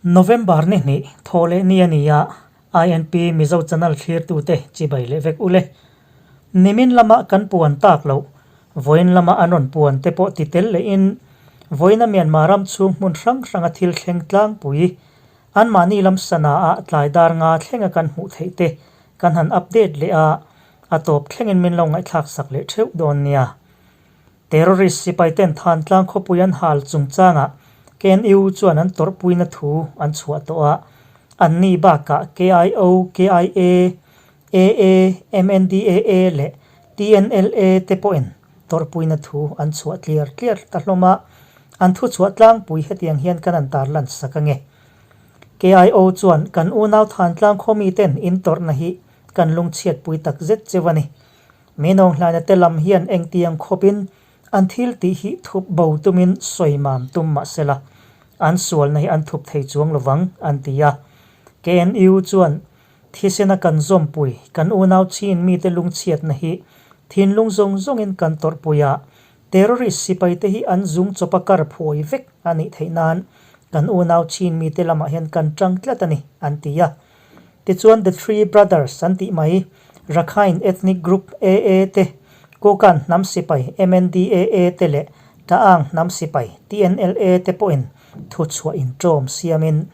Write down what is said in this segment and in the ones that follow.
November ni hnih thaw leh ni a ni a, INP Mizo Channel thlirtute chibai leh vek ule. Nimin lama kan puan tak loh, vawiin lama an rawn puan te pawh ti tel lehin vawiina Myanmar ram chhung hmun hrang hranga thil thleng tlangpui anmahni lam sana ah tlai dar nga thlenga kan hmuh theih te kan han update leh a, a tawp thlengin min lo ngaihthlak sak leh theuh dawn nia. Terrorist sipai ten Thantlang khawpui an hal chungchangah KNU chuan an tawrhpuina thu an chhuah tawh a, anni bakah KIO, KIA, AA, MNDAA leh TNLA te pawhin tawrhpuina thu an chhuah tliar tliar ta hlawm a, an thuchhuah tlangpui hetiang hian kan han tarlan sak ange. KIO chuan kan unau Thantlang khawmi ten in tawrhna hi kan lungchhiatpui takzet cheu a ni. Minawnghlaina te lam hian engtiang khawpin an thil tih hi thup bo tumin sawi mam tum mah sela, an sualna hi an thup thei chuang lovang, an ti a. KNU chuan thisena kan zawmpui, kan unau chin mite lungchhiatna hi thinlung zawng zawngin kan tawrhpui a, terrorist sipaite hi an zung chawpa kar phuai vek a nih theih nan kan unau chin mite lamah hian kan tang tlat a ni, an ti a. Tichuan The Three Brothers an tih mai, Rakhine Ethnic Group AA te, Kokan hnam sipai MNDAA te leh Ta'ang hnam sipai TNLA te pawhin thuchhuah inṭawm siamin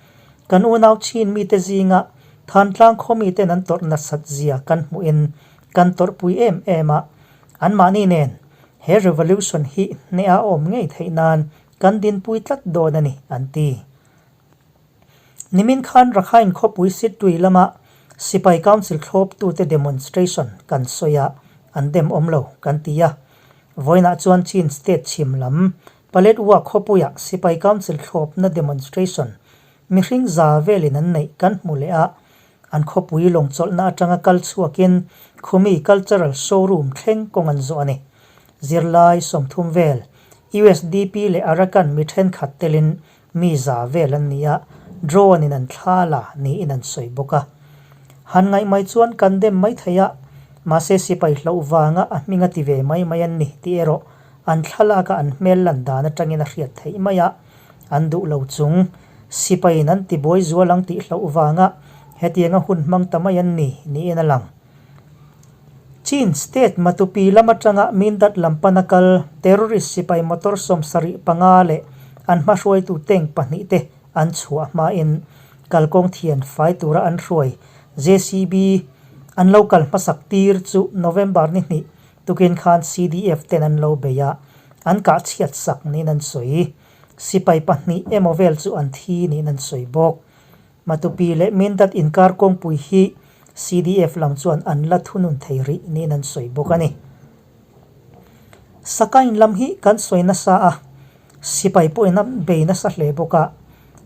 kan unau chin mite zinga Thantlang khaw miten an tawrh nasat zia kan hmuhin kan tawrhpui em em a, anmahni nen he revolution hi hneha awm ngei theih nan kan dinpui tlat dawn a ni, an ti. Nimin khan Rakhine khawpui Sittui lama Sipai Council thlawptute demonstration kan sawi a, an dem awm lo kan ti a. Vawiinah chuan Chin State chhim lam Paletwa khawpuia Sipai Council thlawpna demonstration mihring za velin an neih kan hmu leh a, an khawpui lawngchawlhna atanga kal chhuakin Khumi Cultural Showroom thleng kawng an zawh a ni. Zirlai 30 vel usdp leh Arakan mi thenkhat telin Mi za vel an ni a, drone in an thla la niin an sawi bawk a. Han ngaih mai chuan kan dem mai thei a, mahse sipai hloh vanga a hming a ti ve mai mai an ni tih erawh an thlalak a an hmel lan dan atangin a hriat theih mai a, an duh lo chung sipaiin an tibuai zual ang tih hloh vanga hetianga hun hmang ta mai an ni niin a lang. Chin State Matupi lam atanga Mindat lam pana kal terrorist sipai motor 75 leh an hmahruaitu tank pahnih te an chhuah hmain kalkawng thian fai tura an hruai JCB an lo kal hmasak tir chu November ni hnih tukin khan CDF ten an lo bei a, an kah chhiat sak niin an sawi. Sipai pahnih emaw vel chu an thi niin an sawi bawk. Matupi leh Mindat inkar kawngpui hi CDF lam chuan an la thunun thei rih niin an sawi bawk a ni. Sakain lam hi kan sawi nasa a, sipai pawhin a bei nasa hle bawk a.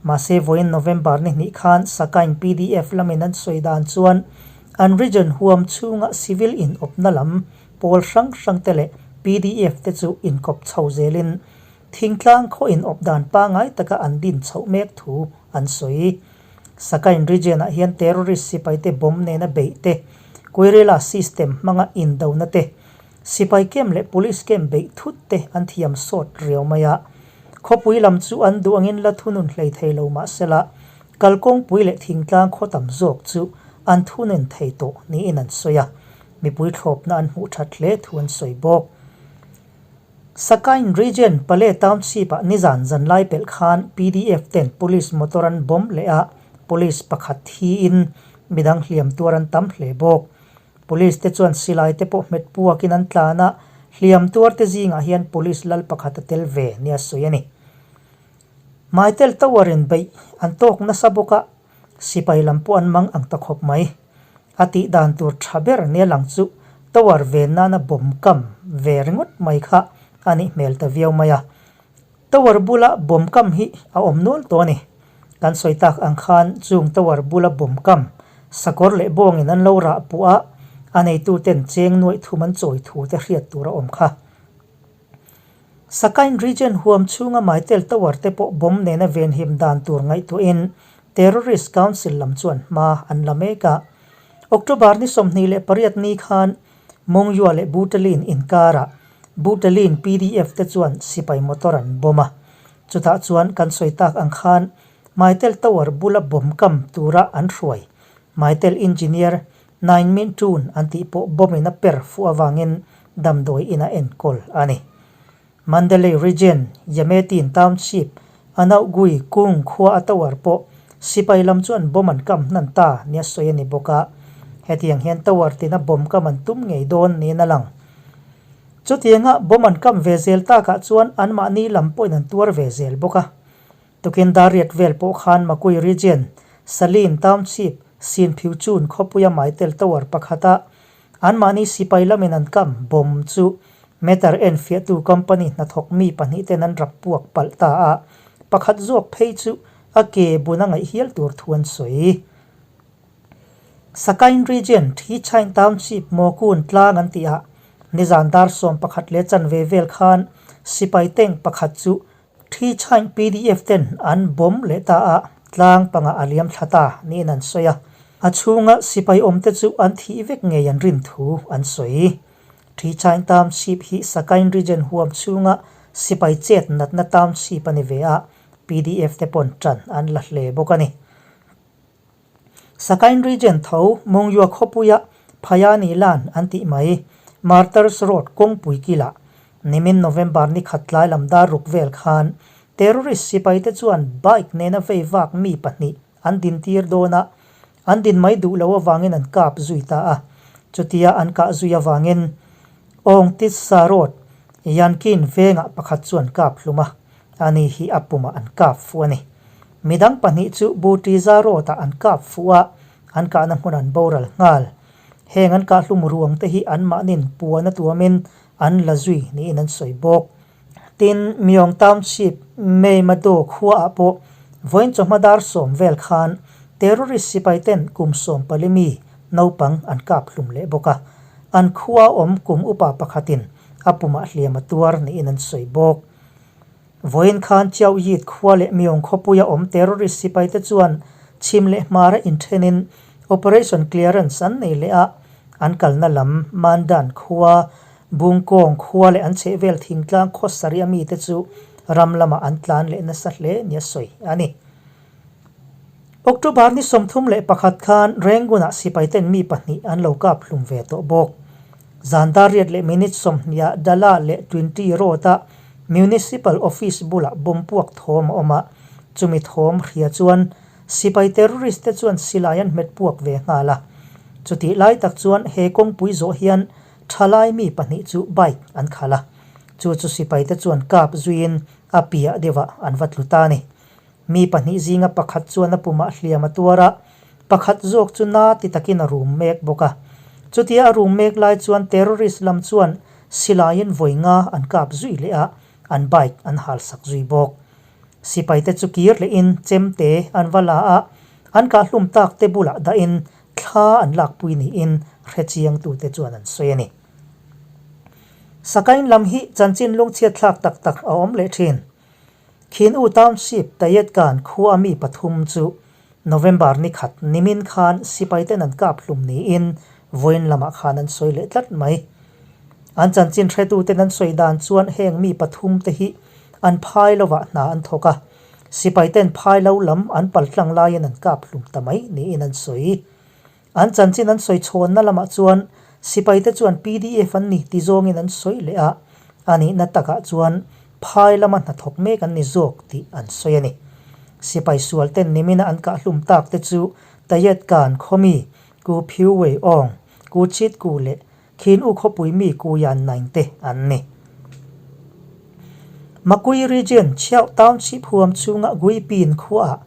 Mahse vawiin November ni hnih khan Sakain PDF lamin an sawi dan chuan an region huam chhunga civil inawpna lam pawl hrang hrang te leh PDF te chu inkawp chho zelin Thingtlang khaw inawp dan pangai taka an din chhoh mek thu an sawi. Sakain region ah hian terrorist sipaite bomb nena beih te, guerrilla system hmanga indona te, sipai camp leh police camp beih thut te an thiam sawt riau mai a. Khawpui lam chu an duh angin la thunun hlei thei lo mahsela, kalkawngpui leh thingtlang khaw tam zawk chu an thunun thei tawh niin an sawi a, mipui thlawpna an hmuh that hle thu an sawi bawk. Sakain Region Pale Township ah nizan zan lai pelh khan PDF ten Police motor an bomb leh a, Police pakhat thi in midang hliam tuar an tam hle bawk. Police te chuan silai te pawh hmet puakin an tlan a, hliam tuar te zingah hian Police lal pakhat a tel ve nia sawi a ni. Maitel Tower in beih an tawk nasa bawk a, sipai lam pawh an mang ang ta khawp mai. A tih dan tur tha ber nia lang chu tower ven nana bomb kam ve ringawt mai kha a nih hmel ta viau mai a. Tower bula bomb kam hi a awm nual tawh a ni. Kan sawi tak ang khan chung tower bula bomb kam sakawr leh bawngin an lo rah puah a, a neituten cheng nuaih thum an chawi thu te hriat tur a awm kha. Sakain Region huam chhunga Maitel Tower te pawh bomb nena venhim dan tur ngaihtuahin Terrorist Council lam chuan hma an la mek a. October ni 28 ni khan Mongyua leh Butalin inkarah Butalin PDF te chuan sipai motor an bomb a. Chutah chuan kan sawi tak ang khan Mytel Tower bula bomb kam tura an hruai. Mytel engineer Naing Min Tun an tih pawh bomb in a per fuh avangin damdawi in a enkawl a ni. Mandalay Region, Yametin Township, Anaugui Kung khua a tower pawh sipai lam chuan bomb an kam hnan ta nia sawi a ni bawk a. Hetiang hian tower tina bomb kam an tum ngei dawn niin a lang. Chutianga bomb an kam ve zel takah chuan anmahni lam pawhin an tuar ve zel bawk a. Tukin Dariat vel pawh khan Makui Region, Salin Township, Sinphiuchun khawpuia Maitel Tower pakhata anmahni sipai lamin an kam bomb chu meter enfiahtu company hnathawk mi pahnihten an rap puak palh ta a, pakhat zawk phei chu a ke bun a ngaih hial tur thu an sawi. Sakain Region, Thichain Township, Mawkun tlang an tih ah nizan dar 11 leh chanve vel khan sipai tank pakhat chu Thichain pdf ten an bomb leh ta a, tlang pangah a liam thla ta niin an sawi a. A chhunga sipai awmte chu an thih vek ngei an rin thu an sawi. Thichain Township hi Sakain Region huam chhunga sipai chet natna township a ni ve a, pdf te pawn tan an la hle bawk a ni. Sakain Region tho Mongyua khawpuia Phayani Lan an tih mai, Martyrs Road kawngpui kilah nimin November ni khat tlai lam dar ruk vel khan terrorist sipaite chuan bike nena vei vak mi pahnih an dintir dawn a, an din mai duh lo avangin an kap zui ta a. Chutia an kah zui avangin Awng Titsa Road, Yankin vengah pakhat chu an kap hlum a, ani hi a pumah an kap fuh a ni. Midang pahnih chu Butiza Road-ah an kap fuh a, an kahna hmun an boral nghal. Heng an kah hlum ruang te hi anmahnin puan a tuamin an la zui niin an sawi bawk. Tin, Myong Township, Meimado khuaah pawh vawiin chawhma dar sawm vel khan terrorist sipai ten kum 14 mi naupang an kap hlum leh bawk a. An khua awm kum upa pakhatin a pumah hliam a tuar niin an sawi bawk. Vawiin khan Chiao Yit khua leh Myong khawpuia awm terrorist sipaite chuan chhim leh hmara inthenin Operation Clearance an nei leh a, an kalna lam Mandan khua, Bungkawng khua leh an chhehvel thingtlang khaw sarih a mite chu ram lamah an tlan leh nasa hle nia sawi a ni. October ni 31 khan Rangoon-ah sipaiten mi pahnih an lo kap hlum ve tawh bawk. Zan dar riat leh minute 20 ah Dala leh Twenty Road-a Municipal Office bulah bomb puak thawm a awm a, chumi thawm hria chuan sipai terrorist te chuan silai an hmet puak ve nghal a. Chutih lai tak chuan he kawngpui zawh hian thalai mi pahnih chu bike an khalh a, chu chu sipai te chuan kap zuiin a piah deuhah an va tlu ta a ni. Mi pahnih zinga pakhat chuan a pumah hliam a tuar a, pakhat zawk chu na ti takin a rum mek bawk a. Chutia a rum mek lai chuan terrorist lam chuan silaiin vawi nga an kap zui leh a, an bike an halsak zui bawk. Sipaite chu kir lehin chemte an va la a, an kahhlum tak te bulah dahin thla an lakpui niin hrechiangtute chuan an sawi a ni. Sakain lam hi chanchin lungchhiat thlak tak tak a awm leh thin. Khin U Township Tayetkan khua mi pathum chu November ni khat nimin khan sipaiten an kap hlum niin vawiin lamah khan an sawi leh tlat mai. An chanchin hretuten an sawi dan chuan heng mi pathum te hi an phai lovah hna an thawk a, sipaiten phai lo lam an paltlang laiin an kap hlum ta mai niin an sawi. An chanchin an sawi chhawnna lamah chuan sipaite chuan pdf an ni ti zawngin an sawi leh a, a nihna takah chuan phai lama hnathawk mek an ni zawk tih an sawi a ni. Sipai sualten nimina an kahhlum tak te chu Tayet Kan khawmi Ku Phiu Wei Aung, Ku Chit Ku leh Khin U khawpui mi Ku Yan Naing te an ni. Makui Region Chhiauh Township huam chhunga Guipin khuaah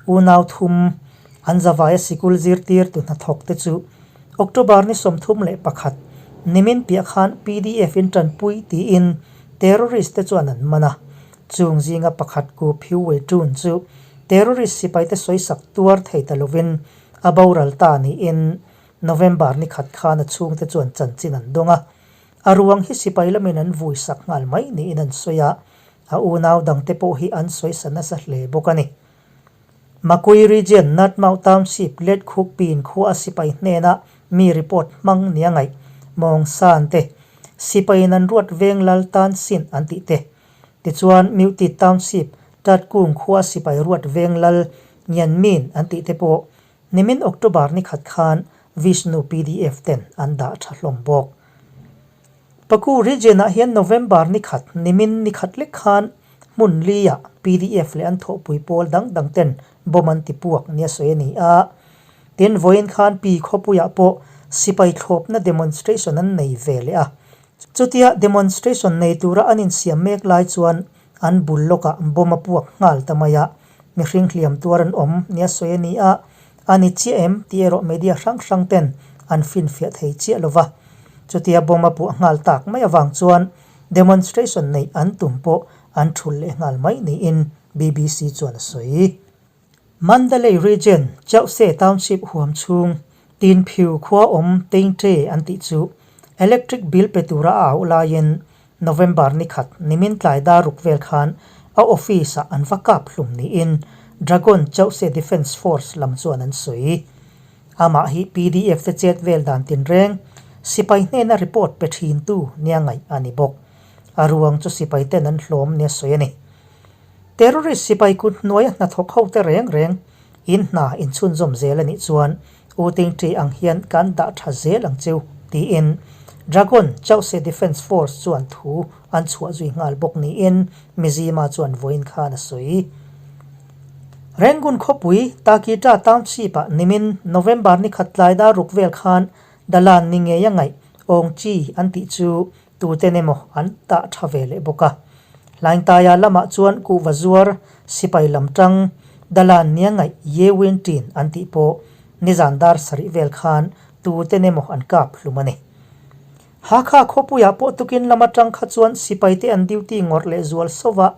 unau thum an zavaia sikul zirtirtu hnathawk te chu October ni 31 nimin piah khan pdf in tanpui tiin terrorist te chuan an man a. Chung zinga pakhat Ku Phiu Wei Tun chu terrorist sipaite sawisak tuar thei ta lovin a boral ta niin November ni khat khan a chhungte chuan chanchin an dawng a. A ruang hi sipai lamin an vui sak nghal mai niin an sawi a, a unau dangte pawh hi an sawisa nasa hle bawk a ni. Makui Region Natmau Township Let Khuk Pin khua a sipai hnena mi report hmang nia ngaih Mawng San te, sipaiin an ruat veng lal tan sin an tih te. Tichuan Myuti Township Tatkung khua sipai ruat veng lal Ngianmin an tih te pawh nimin October ni khat khan Vishnu pdf ten an dah tha hlawm bawk. Paku region ah hian November ni khat nimin ni khat lek khan hmun li ah pdf leh an thawhpui pawl dang dang ten bomb an ti puak nia sawi a ni a. Tin, vawiin khan Pi khawpuiah pawh sipai thlawpna demonstration an nei ve leh a. Chutia demonstration nei tura an insiam mek lai chuan an bul lawkah bomb a puak nghal ta mai a, mihring hliam tuar an awm nia sawi a ni a, a ni chiah em tih erawh media hrang hrang ten an finfiah thei chiah lo va. Chutia bomb a puah nghal tak mai avang chuan demonstration neih an tum pawh an thul leh nghal mai niin BBC chuan a sawi. Mandalay Region, Chauhse Township huam chhung, Tinphiu khua awm Teingṭe an tih chu electric bill pe tura a auh laiin November ni khat nimin tlai dar ruk vel khan a office ah an va kap hlum niin Dragon Chauhse Defence Force lam chuan an sawi. Amah hi pdf te chet vel dan tinreng sipai hnena report pe thintu nia ngaih a ni bawk. A ruang chu sipai ten an hlawm nia sawi a ni. Terrorist sipai kut hnuaia hnathawk ho te reng reng in hna inchhunzawm zel a nih chuan U Tingṭi ang hian kan dah tha zel ang cheu tiin Dragon Chauhse Defence Force chuan thu an chhuah zui nghal bawk niin Mizima chuan vawiin khan a sawi. Rangoon khawpui Takita Township-ah nimin November ni khat tlai dar ruk vel khan Dalan ni ngei a ngaih Awng Chi an tih chu Tuten emaw an tah tha ve leh bawk a. Hlaingtaia lamah chuan kuhva zuar, sipai lam tang, Dalan nia ngaih Ye Win Tin an tih pawh nizan dar sarih vel khan tuten emaw an kap hlum a ni. Hakha khawpuiah pawh tukin lam atang kha chuan sipaite an duty ngawrh leh zual sova,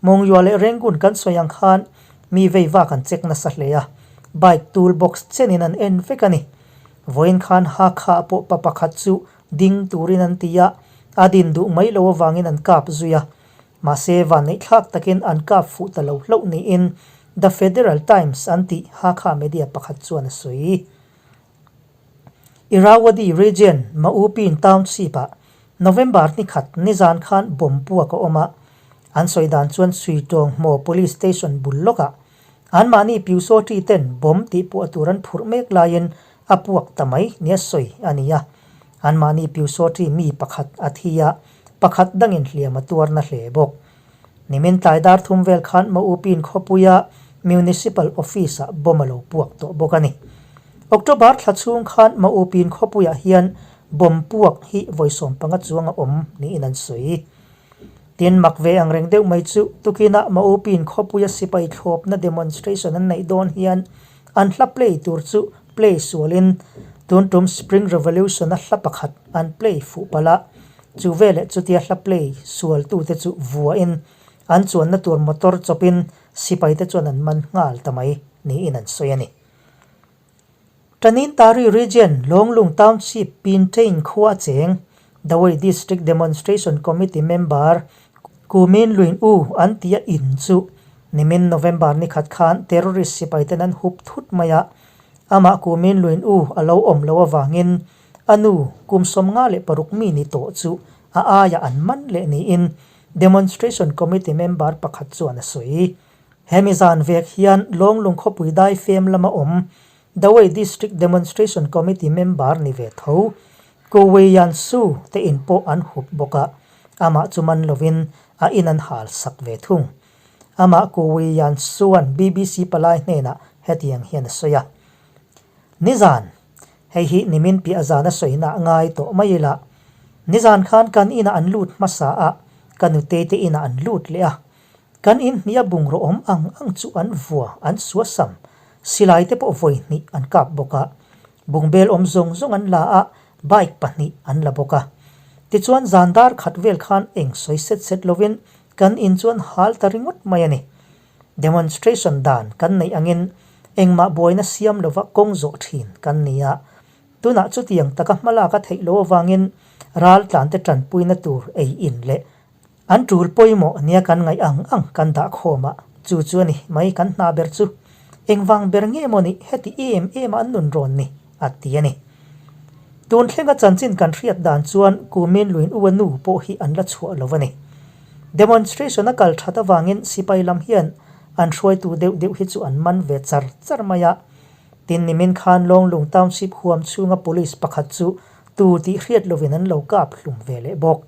Mawngyua leh Rangoon kan sawi ang khan mi vei vak an check nasa hle a, bike tool box chenin an en vek a ni. Vawiin khan Hakha pawh pa pakhat chu Ding turin an ti a, a din duh mai lo avangin an kap zui a. Mahse, vanneihthlak takin an kap fuh ta lo hlauh niin The Federal Times an tih Hakha media pakhat chuan a sawi. Irrawaddy Region, Maupin Township-ah November ni khat nizan khan bomb puak a awm a. An sawi dan chuan Suitawng Hmaw Police Station bul lawkah Anmahni Pyusawṭi ten bomb tih puah tur an phurh mek laiin a puak ta mai nia sawi a ni a. Anmahni Pyusawṭi mi pakhat a thi a, pakhat dangin hliam a tuar na hle bawk. Nimin tlai dar thum vel khan Maupin khawpuia Municipal Office-ah bomb a lo puak tawh bawk a ni. October thla chhung khan Maupin khawpuiah hian bomb puak hi vawi 15 chuang a awm niin an sawi. Tin, mak ve ang reng deuh mai chu tukinah Maupin khawpuia sipai thlawpna demonstration an neih dawn hian an hla play tur chu play sualin tun tum Spring Revolution-a hla pakhat an play fuh palh a, chu veleh chutia hla play sualtute chu vuahin an chuanna tur motor chawpin sipaite chuan an man nghal ta mai niin an sawi a ni. Tanintari Region, Lawnglung Township, Pintain khua a cheng, Dawei District Demonstration Committee member Kumin Luin U an tia in chu nimin November ni khat khan terrorist sipaiten an hup thut mai a, amah Kumin Luin U a lo awm lo avangin a nu kum 56 mi ni tawh chu a aiah an man leh niin Demonstration Committee member pakhat chuan a sawi. Hemi zan vek hian Lawnglung khawpui daifem lama awm Dawei District Demonstration Committee member ni ve tho Ko Wei Yan Su te in pawh an hup bawk a, amah chu man lovin a in an hal sak ve thung. Amah Ko Wei Yan Su-a'n BBC palai hnenah hetiang hian a sawi a, Nizan, hei hi nimin piah zan a sawina ngai tawh mai ila, nizan khan kan inah an lut hmasa a, ka nutei te inah an lut leh a, Kan in hnih a bungraw awm ang ang chu an vua, an suasam. Silai te pawh vawi hnih an kap bawk a. Bungbel awm zawng zawng an la a, bike pahnih an la bawk a. Tichuan zan dar khat vel khan eng sawi set set lovin kan in chu an hal ta ringawt mai a ni. Demonstration dan kan neih angin engmah buaina siam lova kawng zawh thin kan ni a. Tunah chutiang taka hmalak a theih loh avangin raltlante tanpuina tur ei in leh An tul pawimawh nia kan ngaih ang ang kan dah khawm a, chu chu a ni mai kan hna ber chu. Engvang ber nge maw nih heti em em a an nun rawn ni? a ti a ni. Tun thlenga chanchin kan hriat dan chuan Kumin Luin U a nu pawh hi an la chhuah lo a ni. Demonstration a kal that avangin sipai lam hian an hruaitu deuh deuh hi chu an man ve char char mai a. Tin nimin khan Lawnglung Township huam chhunga police pakhat chu tu tih hriat lovin an lo kap hlum ve leh bawk.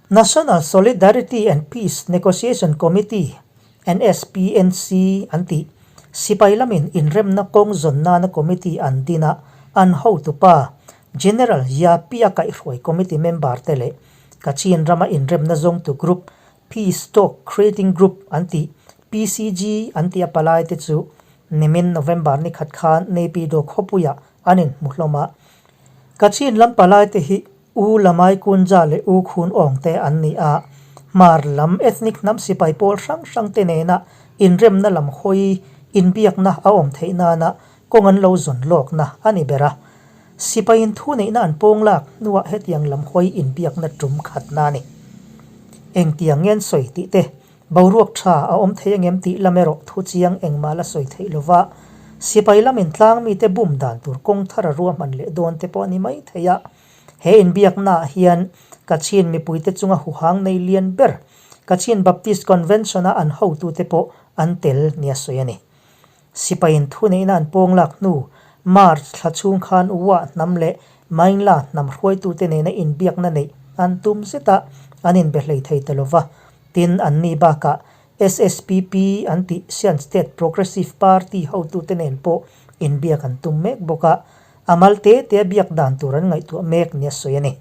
National Solidarity and Peace Negotiation Committee, NSPNC, an tih, sipai lamin inremna kawng zawn nana committee an din a, an hotupa General Yapi a kaihhruai committee member te leh Kachin rama inremna zawngtu group Peace Talk Creating Group an tih, PCG, an tih a palai te chu nimin November ni khat khan Naypyidaw khawpuiah an inhmu hlawm a. Kachin lam palai te hi U Lamai Kunja leh U Khun Awng te an ni a, Hmar lam ethnic hnam sipai pawl hrang hrang te nena inremna lam hawi inbiakna a awm theih nana kawng an lo zawn lawkna a ni ber a. Sipaiin thu neihna an pawng lak hnuah hetiang lam hawi inbiakna tum khatna a ni. Engtiang nge an sawi tih te, boruak tha a awm thei angem tih lam erawh thu chiang engmah la sawi theih lova, sipai lamin tlang mite bum dan tur kawng thar a ruahman leh dawn te pawh a ni mai thei a. He inbiaknaah hian Kachin mipuite chunga huhang nei lian ber Kachin Baptist Convention-a an hotute pawh an tel nia sawi a ni. Sipaiin thuneihna an pawng lak hnu March thla chhung khan Wah hnam leh Mainla hnam hruaitute nena inbiakna neih an tum zet a, an inbe hlei thei ta lova. Tin, anni bakah SSPP an tih Sian State Progressive Party hotute nen pawh inbiak an tum mek bawk a, a mal te te biak dan tur an ngaihtuah mek nia sawi a ni.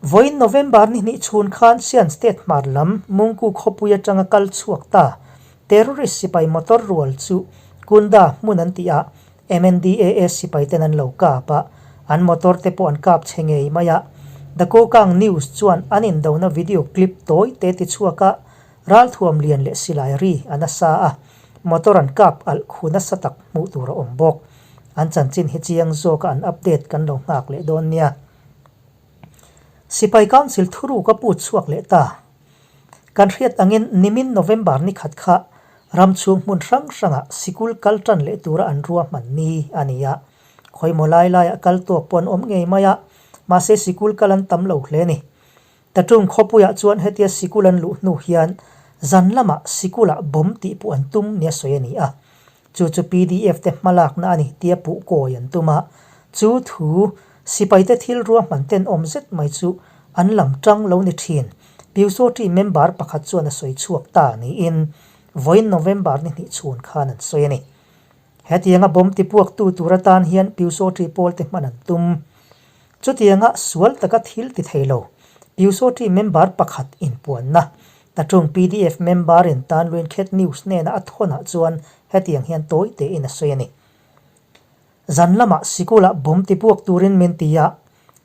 Vawiin November ni hnih chhun khan Sian State hmar lam Mungku khawpui atanga kal chhuak ta terrorist sipai motor rual chu Kunda hmun an tih ah MNDAA sipai ten an lo kap a, an motor te pawh an kap chhe ngei mai a. The Kokang News chuan an indona video clip tawi te ti chhuak a, ralthuam lian leh silai ri a nasa a, motor an kap alh khu nasa tak hmuh tur a awm bawk. An chanchin hi chiang zawk a an update kan lo nghak leh dawn nia. Sipai Council thuruk a put chhuak leh ta. Kan hriat angin nimin November ni khat kha ram chhung hmun hrang hrangah sikul kal tan leh tura an ruahman ni a ni a. Khawimaw lai laiah kal tawk pawh an awm ngei mai a, mahse sikul kal an tam lo hle a ni. Tatung khawpuiah chuan hetia sikul an luh hnu hian zan lamah sikulah bomb tih puh an tum nia sawi a ni a. Chu chu pdf te hmalakna a ni tia puh kawi an tum a, chu thu sipaite thil ruahman tenawm zet mai chu an lam tang lo ni thin. Pyusawṭi member pakhat chuan a sawi chhuak ta niin vawiin November ni hnih chhun khan an sawi a ni. Hetianga bomb tipuaktu tur atan hian Pyusawṭi pawlte hman an tum. Chutianga sual taka thil ti thei lo Pyusawṭi member pakhat inpuanna Tatung pdf member in tan Luinkhet News hnena a thawnah chuan hetiang hian tawi tein a sawi a ni. Zan lamah sikulah bomb tipuak turin min ti a,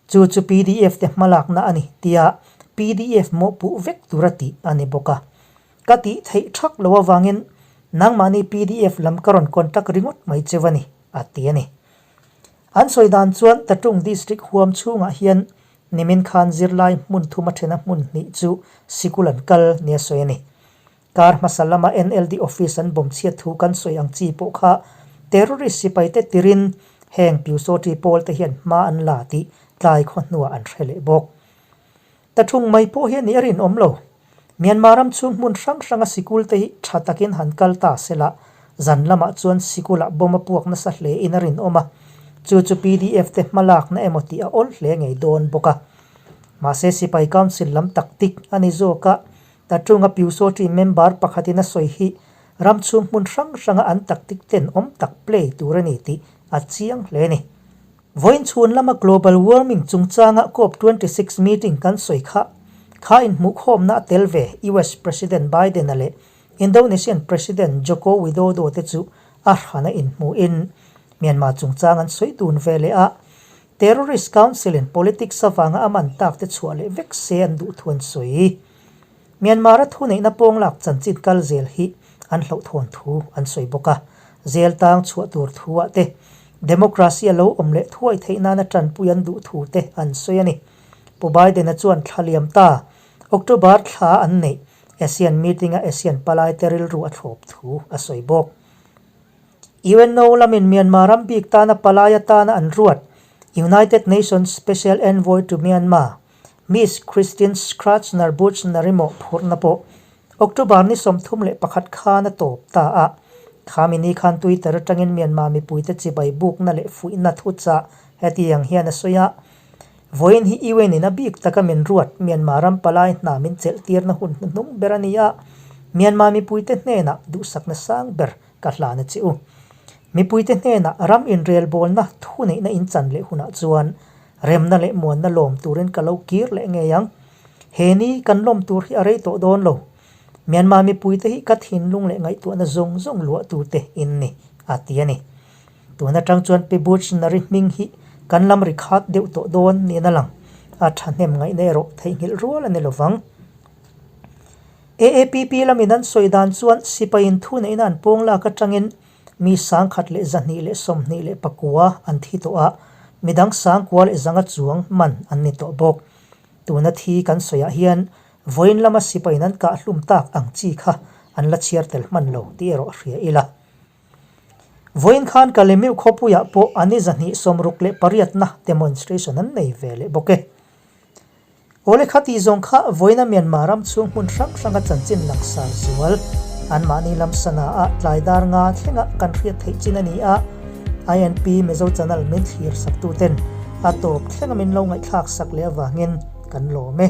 chu chu pdf te hmalakna a ni tia pdf mawhpuh vek tura tih a ni bawk a. Ka tih theih thak lo avangin nangmahni pdf lam ka rawn contact ringawt mai cheu a ni, a ti a ni. An sawi dan chuan Tatung District huam chhungah hian Nimin khan zirlai hmun thuma thena hmun hnih chu sikul an kal nia sawi a ni. Kar hmasa lama NLD office an bawm chhiat thu kan sawi ang chi pawh kha terrorist sipaite tirin heng Pyusawṭi pawl te hian hma an la tih tlai khaw hnuah an hre leh bawk. Tathung mai pawh hi a nih a rinawm lo. Myanmar ram chhung hmun hrang hranga sikul te hi tha takin han kal ta sela, zan lamah chuan sikulah bomb a puak nasa hle in a rinawm a, chu chu pdf te hmalakna emaw tih a awl hle ngei dawn bawk a. Mahse Sipai Council lam taktik a ni zawk a, Tatunga Pyusawṭi member pakhatin a sawi hi ram chhung hmun hrang hranga an taktik tenawm tak play tur a ni tih a chiang hle a ni. Vawiin chhun lama Global Warming chungchanga Cop 26 meeting kan sawi kha, kha inhmuhkhawmna a tel ve US President Biden-a leh Indonesian President Joko Widodo te chu a hrana inhmuhin Myanmar chungchang an sawi dun ve leh a, Terrorist Council-in politics avanga a man tak te chhuah leh vek se an duh thu an sawi. Myanmar-a thuneihna pawnglak chanchin kal zel hi an hlauhthawn thu an sawi bawk a, zel tang chhuah tur thu-ah te, democracy a lo awm leh thuai theih nana tanpui an duh thu te an sawi a ni. Pu Biden-a chuan thla liam ta, October thla an neih ASEAN meeting-a ASEAN palaite rilru a thlawp thu a sawi bawk. UNO lamin Myanmar ram bik tana palai atana an ruat United Nations Special Envoy to Myanmar, Miss Christine Scratchner Buchner-i mawhphurhna pawh October ni 31 khan a tawp ta a. Khami ni khan Twitter atangin Myanmar mipuite chibai bukna leh fuihna thuchah hetiang hian a sawi a, Vawiin hi UN in a bik taka min ruat Myanmar ram palai hna min chelh tirna hun hnuhnung ber a ni a, Myanmar mipuite hnenah duhsakna sang ber ka hlan a che u. Mipuite hnenah ram inrelbawlna thuneihna inchan leh hunah chuan remna leh muanna lawm turin ka lo kir leh ngei ang. He ni kan lawm tur hi a rei tawh dawn lo. Myanmar mipuite hi ka thinlung leh ngaihtuahna zawng zawng luahtute in ni, a ti a ni. Tun atang chuan Pi Buchnary hming hi kan lam ri khat deuh tawh dawn niin a lang. A thahnem ngaihna erawh theihnghilh rual a ni lovang. AAPP lamin an sawi dan chuan sipaiin thuneihna an pawng lak atangin mi 1129 an thi tawh a, midang 9001 chuang man an ni tawh bawk. Tuna thi kan sawiah hian vawiin lama sipaiin an kah hlum tak ang chi kha an la chhiar tel hman lo tih erawh hria ila. Vawiin khan Kalemiu khawpuiah pawh a ni 268na demonstration an nei ve leh bawk e. Awle kha tih zawng kha vawiina Myanmar ram chhung hmun hrang hranga chanchin langsar zual anmahni lam sana ah tlai dar nga thlenga kan hriat theih chin a ni a, INP Mizo channel min thlir sak tu ten a tawp thlenga min lo ngaihthlak sak leh avangin kan lawm e.